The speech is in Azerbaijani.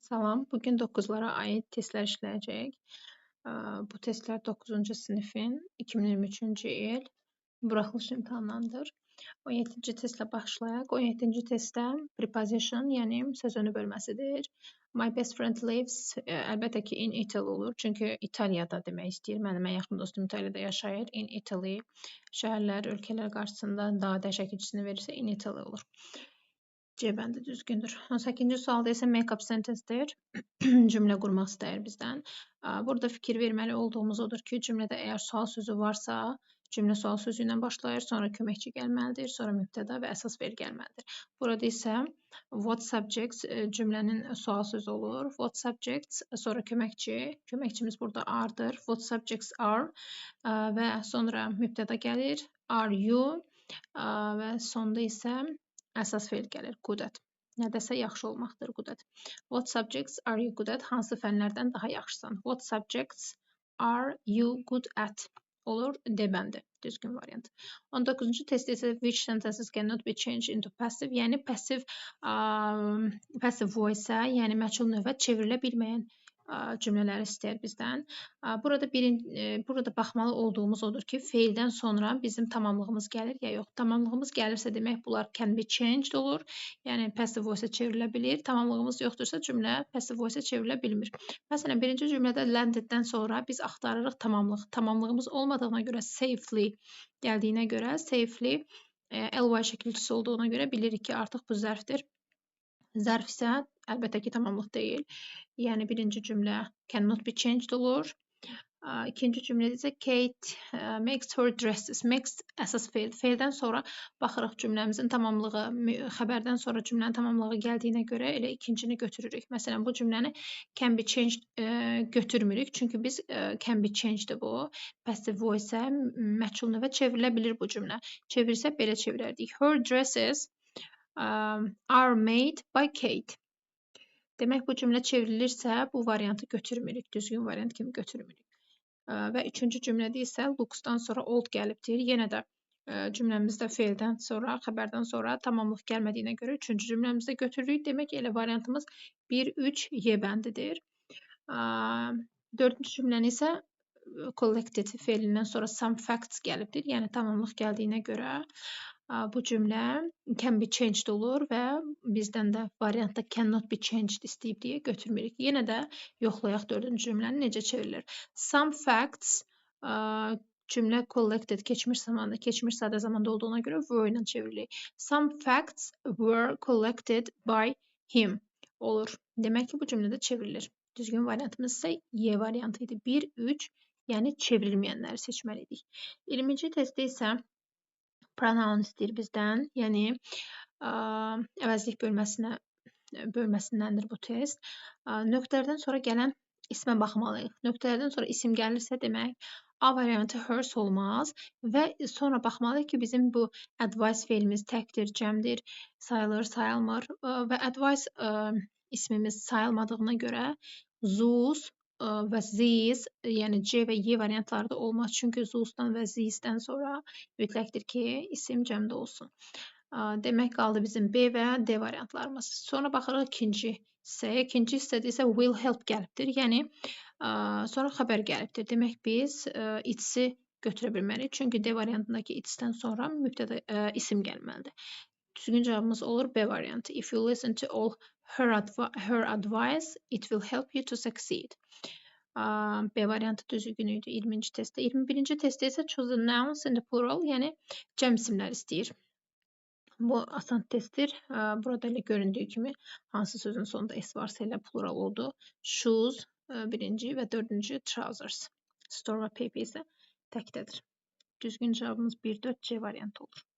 Salam, bu gün 9-lara aid testlər işləyəcəyik. Bu testlər 9-cu sinifin 2023-cü il buraxılış imtahanlarıdır. 17-ci testlə başlayaq. 17-ci testdə preposition, yəni sözönü bölməsidir. My best friend lives, əlbəttə ki, in Italy olur. Çünki İtaliyada demək istəyir. Mənim ən yaxın dostum İtaliyada yaşayır. In Italy. Şəhərlər, ölkələr qarşısında daha dəyişəklicisini verirsə, in Italy olur. C bəndi düzgündür. 18-ci sualda isə make up sentence-dir. Cümlə qurmaq istəyir bizdən. Burada fikir verməli olduğumuz odur ki, cümlədə əgər sual sözü varsa, cümlə sual sözü ilə başlayır, sonra köməkçi gəlməlidir, sonra mübtəda və əsas feil gəlməlidir. Burada isə what subjects cümlənin sual sözü olur. What subjects, sonra köməkçi, köməkçimiz burada are-dır. What subjects are və sonra mübtəda gəlir, are you və sonda isə əsas feil gəlir, good at. Nədəsə yaxşı olmaqdır, good at. What subjects are you good at? Hansı fənlərdən daha yaxşısan? What subjects are you good at? Olur D bəndi, düzgün variant. 19-cu testdə isə which sentences cannot be changed into passive, yəni passive voice-a, yəni məchul növə çevrilə bilməyən cümlələri istəyir bizdən. Burada baxmalı olduğumuz odur ki, feildən sonra bizim tamamlığımız gəlir ya yox. Tamamlığımız gəlirsə, demək bunlar can be changed olur. Yəni passive voice-a çevrilə bilir. Tamamlığımız yoxdursa, cümlə passive voice-a çevrilə bilmir. Məsələn, birinci cümlədə landed-dən sonra biz axtarırıq tamamlıq. Tamamlığımız olmadığına görə, safely gəldiyinə görə, safely ly şəkilçisi olduğuna görə bilirik ki, artıq bu zərfdir. Zərf isə əlbəttə ki, tamamlıq deyil. Yəni birinci cümlə cannot be changed olur. İkinci cümlədə isə Kate makes her dresses. Makes əsas feil. Feildən sonra baxırıq cümləmizin tamamlığı, xəbərdən sonra cümlənin tamamlığı gəldiyinə görə elə ikincini götürürük. Məsələn, bu cümləni can be changed götürmürük. Çünki biz can be changed bu. Passive voice-ə, məchul növə çevrilə bilir bu cümlə. Çevirsək belə çevirərdik. Her dresses are made by Kate. Demək, bu cümlə çevrilirsə, bu variantı götürmürük, düzgün variant kimi götürmürük. Və üçüncü cümlədə isə looks-dan sonra old gəlibdir. Yenə də cümləmizdə feildən sonra, xəbərdən sonra tamamlıq gəlmədiyinə görə üçüncü cümləmizdə götürürük. Demək, elə variantımız 1, 3, Y bəndidir. Dördüncü cümləni isə collected feilindən sonra some facts gəlibdir. Yəni tamamlıq gəldiyinə görə bu cümlə can be changed olur və bizdən də variantda cannot be changed istəyib deyə götürmürük. Yenə də yoxlayaq dördüncü cümləni necə çevrilir. Some facts, cümlə collected keçmiş zamanda, keçmiş sadə zamanda olduğuna görə were ilə çevrilir. Some facts were collected by him olur. Demək ki, bu cümlədə çevrilir. Düzgün variantımız isə Y variantı idi. 1, 3, yəni çevrilməyənləri seçməliydik. 20-ci testdə isə pronoun istəyir bizdən, yəni əvəzlik bölməsindəndir bu test. Nöqtələrdən sonra gələn ismə baxmalıyıq. Nöqtələrdən sonra isim gəlirsə, demək A variantı hers olmaz və sonra baxmalıyıq ki, bizim bu advice feilimiz təkdir, cəmdir, sayılır, sayılmır və advice ismimiz sayılmadığına görə those və these, yəni C və Y variantları da olmaz. Çünki those-dan və these-dən sonra mütləqdir ki, isim cəmdə olsun. Demək, qaldı bizim B və D variantlarımız. Sonra baxırıq ikinci hissəyə. İkinci hissədə isə will help gəlibdir. Yəni sonra xəbər gəlibdir. Demək, biz its-i götürə bilmərik. Çünki D variantındakı its-dən sonra mübtəda isim gəlməlidir. Düzgün cavabımız olur B variantı. If you listen to all her advice, it will help you to succeed. B variantı düzgün idi 20-ci testdə. 21-ci testdə isə choose the nouns in the plural, yəni cəm isimlər istəyir. Bu asan testdir. Burada elə göründüyü kimi hansı sözün sonunda s varsa elə plural oldu. Shoes birinci və dördüncü trousers. Store və paper isə təkdədir. Düzgün cavabımız 1-4 C variantı olur.